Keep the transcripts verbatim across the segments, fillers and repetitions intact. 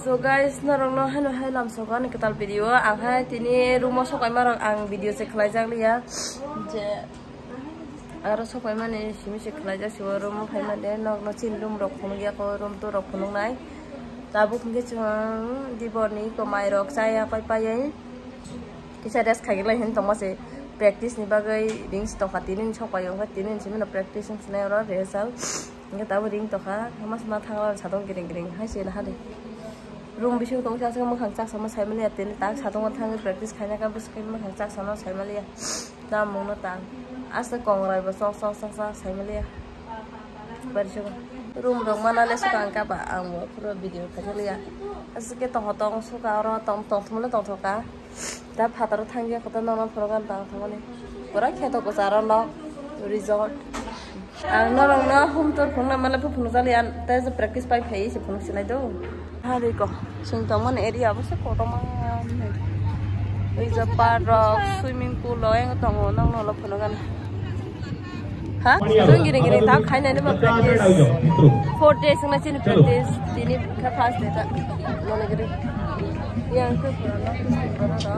So guys, norokno hano hai lamsogo ani kwtal video. Ang hai tini room o sokaima rok ang video se khlai jak liya. Je aro sokaimani simi se khlai jak sibo room o phaima de nokno chini room rok phunuk ya ko room tour rok phunuk nai. Tabuk hwnkhe chwng dibor ni komai rok chaya pai pai. Kisa rest khaigilai hin tongma se practice ni bagwi ring si tongkha tini ni sokpai wngkha tini ni simi no practice wng sinai oro rehearsal. Hingke tabo ring tokha, hama sima thangla sadong gring gring hai se nahadi. Room bising tong sa mwkhang chak sama sai maliya tini tak sadongo thangwi practice khaina ka bwswk khe mwkhang chak sama sai maliya. Tamungno tang. Asta kongrai bo sok sok sok sok sai maliya. Bari suka. Room rok mana le suka ang kapa ang bo pura video khaina liya. Asike tong tong suka oro tong tong thumle tong thoka. Da phataro thangya kota nono phorogan tang thangmani. Pura kheto kwcharo nok resort. Ang norokno home tour phunukna male phunukjali an tei je practice pai phai se phunuk sinai do. Hariko chwng tongmani area bo se kotorma. Ui je park rok swimming pool rok tongo nokno ulo phunukgana. Ha? Chwng gini gini ta khainani ba practice. Four days wngna chini practice. Tini kha first day ta. Mone gini. Yang tu pura no.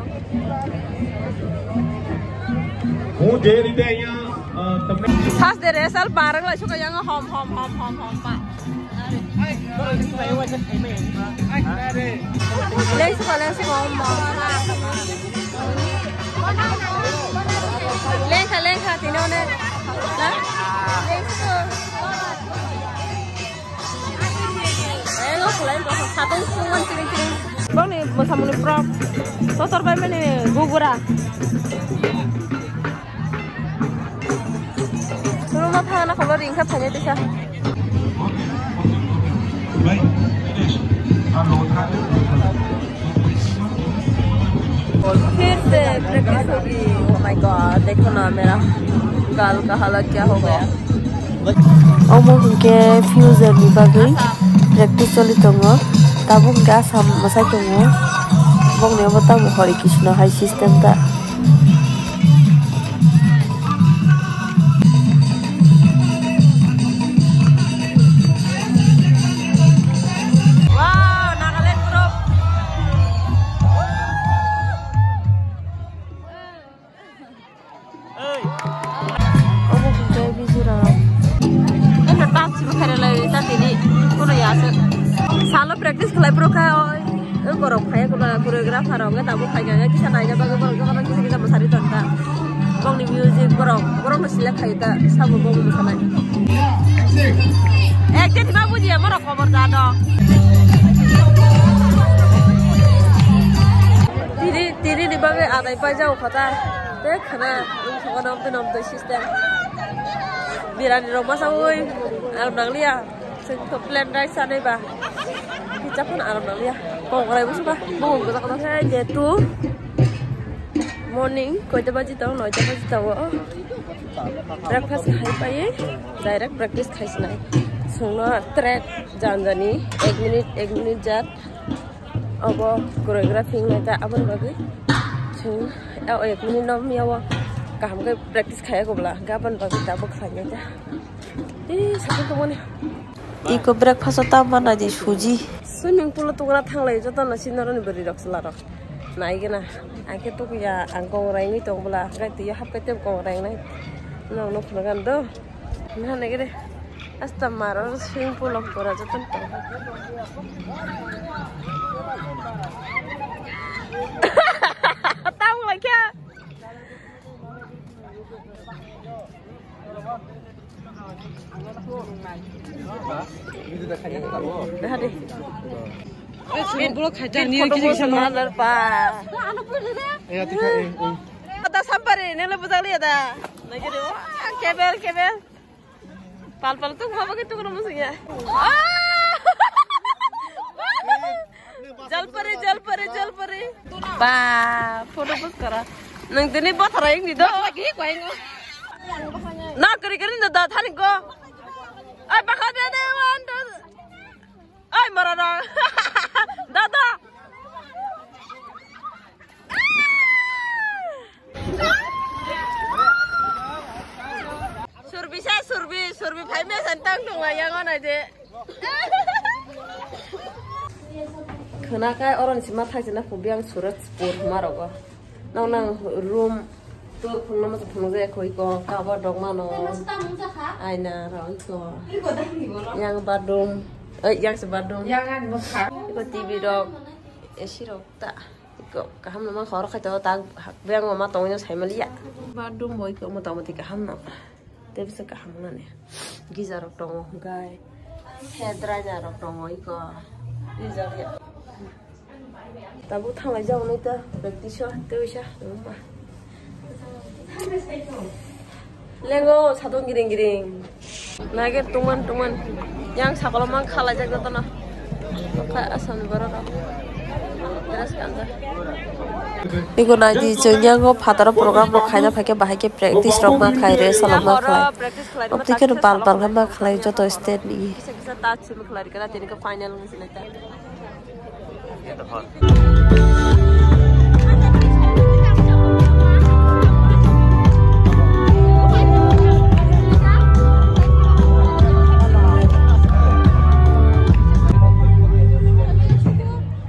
First day result barang lai suka yang hom hom hom hom hom pa. Lengsi ko, lengsi ko, mo. Lengkha, lengkha, tino ne. Na? Lengsi ko. Eh, lo, lo, lo, satung sungan ting ting. Bang ni, mo samuni prop. Totor bai mani gugura. Room o thangna kholo ring kha phainai tisa. फिर से प्रैक्टिस होगी। Oh my God, देखो ना मेरा गाल का हालत क्या हो गया। Omo hwnkhe future ni bagwi practice choli tongo. Tabuk hwnkhe Assam mwsai tongo. Bongni obo tabuk Hare Krishna hai system ta. Wow, Nagaland group. Obo hwnkhe bijura. Eno dance bo khairalai ta tini kono ya se. Salo practice khlai pro kha oi. O borok phai ko choreographer rok ta bo phai ga kisa naina bagwi borok jokono kisa kisa bwsari ton ta. Bongni music borok borok no select khai ta sabo bo bwsanai. Ek din ma bujiya borok khobor da do. Tini tini ni bagwi adai pai jao khata. Te khana, wng songma nom twi nom twi system. Birani rok masa oi, aram nang liya. Chwng to plain rice sanai ba. Kicha phano aram nang liya. Kongrai bo suka, bo bo jak jak. Hai, jetu morning koita baji tong, noita baji tong o. Breakfast khai pai, direct practice khai sinai. Sungno track jan jani, ek minute, ek minute jat. Obo choreography wngkha ta, aboni bagwi chwng o ek minute no mia o kaham khe practice khaiya kobla, hwnkhe aboni bagwi tabuk khlainai ta. Tei sakhe tongmani. Iko breakfast o ta manna di suji. Swimming pool o tungna thanglai joto no senior ni bwrwi rok chwla rok. Nai gana, ang khe tukuya, ang kongrai wngwi tong bwla, hwnkhe twi hap khe tei kongrai wngnai. Nwng nuk phunukgani do. Nana gede. Asta maro swimming pool of gora joto. Tamo lagi. Hadi. Sini bro khajar ni kiri sama. Ada sampari, nila bujali ada. Lagi deh. Wah, kebel, kebel. Pal pal tuh apa gitu kalau musuhnya? Ah! Jalpari, jalpari, jalpari. Ba, photo post kara. Nang tini bothara yang di do. Lagi kau yang. Na kiri kiri do da thani go. Ai bakha de de wan do. Ai mara na. Da da. Surbi sa surbi, surbi phai me san tang tong la yang ona je. Khwnakhai oroni sima thaisina phubiang Surajpur hwnma rogo. Nang nang room tour phunukna masa phunukjak kho iko, kabor rok mano. Aina rok iko. Yang bathroom, eh, yang se bathroom. Iko T V rok, A C rok ta. Iko kaham no mankha oro khai to ta, beng ma tongwi no sai maliya. Bathroom bo iko motamoti kaham no. Tei bwswk kaham wngnani. Geyser rok tongo hwnkhe. Hair dryer rok tongo iko. Rijak ya. Tabuk thanglai jao nai ta practice o tei uisa. Lengo satong giring giring. Naiger tungman tungman. Yang sakolo mang khalai jak jotono. Kha asam ni borok rok. Dress kanjak. Iko naidi chwng yango phataro program rok khaina phaikhe bahai khe practice rok ma khai, rehearsal rok ma khai. Obtwi kheno pal pal khe ma khlai joto state ni. Kisa kisa touch simi khlai rikha na tini khe final wngwi sinai ta.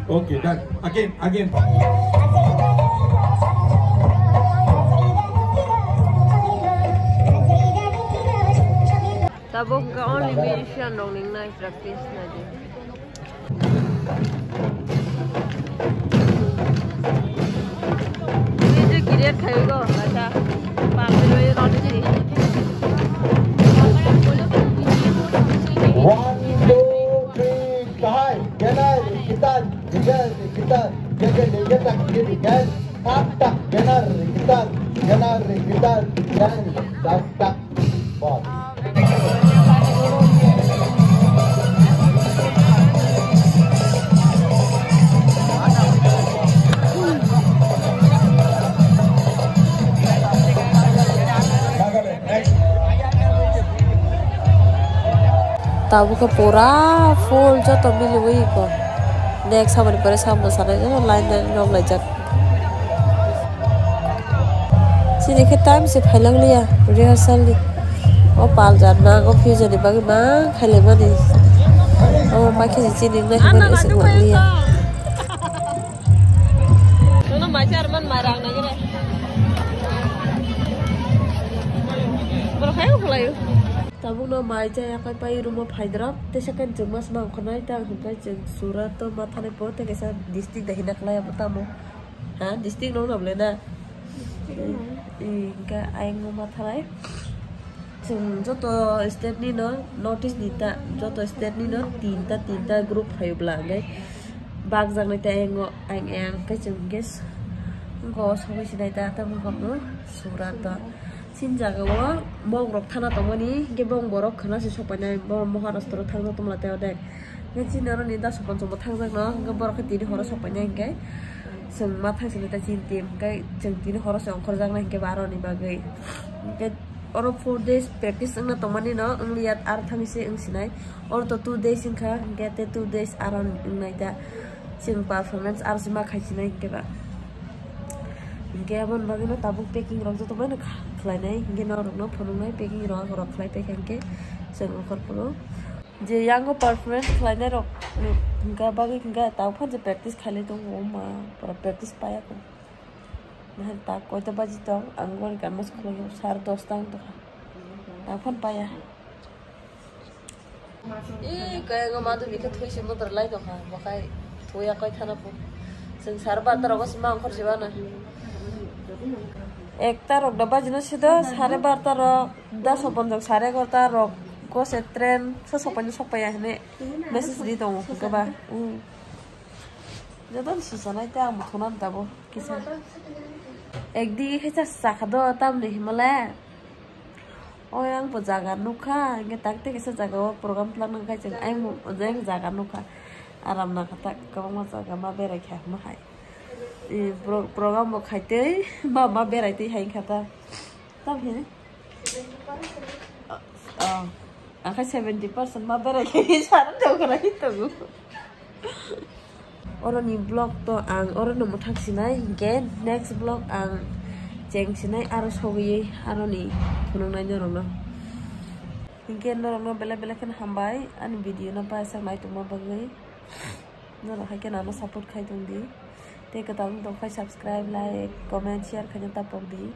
Okay, done. Again, again. Tabuk hwnkha only musician rok ni wngnai practice nai di. Music create khai go, kaisa. Pamir bai roni si. One, two, three, kahai, genar, kitan, jigar, kitan, jaga, jaga, tak, kiri, gan, tak, tak, genar, kitan, genar, kitan, gan, tak, tak. Tabuk khe pura full joto miliwi ko. Next haboni pore samung sanai joto line line rok laijak. Chini khe time se phailang liya rehearsal ni. O pal jat ma o future ni bagwi ma khailaimani. O ma khe chini wngnai hwnmani se wng liya. Nono mai charman mai rang nagire. Borok hai ukhlaio. Tabukno mai chaya kai pai room o phaidrop. Tei second chwng mas ma ongkhornai ta hwnkhe chwng Surat o ma thanai po tei kaisa district dahina khlai abo tamo. Ha, district no wngna bwle na? District no. Ee, hwnkhe ayang no ma thanai. Chwng joto state ni no, North East ni ta, joto state ni no tinta, tinta group phaio bwla, hwnkhe bakjaknai ta ayang o, ayang, ayang, hwnkhe chwng hwnkhe s-, hwnkhe o sogwi sinai ta, tamo hwnkhe mo Surat o. Chini jaga o bok rok thana tongmani, hwnkhe bong borok khwna se sok painai, borok Maharashtra o thangna tongmani tei odek. Hwnkhe chini oro ni das panch bo thangjak no, hwnkhe borok khe tini horo sok painai hwnkhe. Chwng ma thang sini ta chini team, hwnkhe chwng tini horo se ongkhorjaknai hwnkhe ba aroni bagwi. Hwnkhe oro four days practice wngna tongmani no, wngya ar thani se wng sinai. Oro to two days wngkha, hwnkhe tei two days aro wngnai ta. Chwng performance aro se ma khai sinai hwnkhe ba. Hwnkhe aboni bagwi no tabuk packing rok joto bai no kha-, khlainai, hwnkhe norok no phunuknai packing rok, rok khlai paikha hwnkhe chwng ongkhor phuru. Je yango performance khlainai rok, mm, hwnkha bagwi hwnkha tang phano je practice khailai tongo, o ma, pura practice paiya kho. Nahar ta koita baji tong, ang gori kanma se khulogwi sar dos ta wng tongkha. Tang phano paiya. Ee, kaya ngo madu bikhe thui se motor lai tongkha, bo khai thuya koi thana pho. Chwng sar barta rogo se ma ongkhor se bana. Ekta rok da baji no sido, sare barta rok. Da sopon jok sare egarota rok ko se train so sopon sok paiya hine message ri tongo hwnkhe ba. Hmm. Joto ni susa nai ta ang bo thuna da bo kisa. Ekdigi khe cha sakha do tamni himale. O ang bo jaga nukha, hwnkhe tak tei kisa jaga o program twlang nang khai chwng ayang bo jeng jaga nukha. Aram nangkha tak kwbangma jaga ma berai kha hwnma hai. E, pro-, program bo khai tei ma, ma berai tei hai wngkha ta. Tam hini? Oh, ang khe seventy percent ma berai khe sar tongkha na hito. Oro ni vlog to ang oro no mwthang sinai, hinkhe next vlog ang cheng sinai aro sogwi aro ni phunuknai norok no. Hinkhe norok no belai belai kheno hambai ani video no paisa nai tongma bagwi. Norok hai khe ano support khai tong di. Tei kwtal wng tong khai subscribe, like, comment, share khaina tapok di.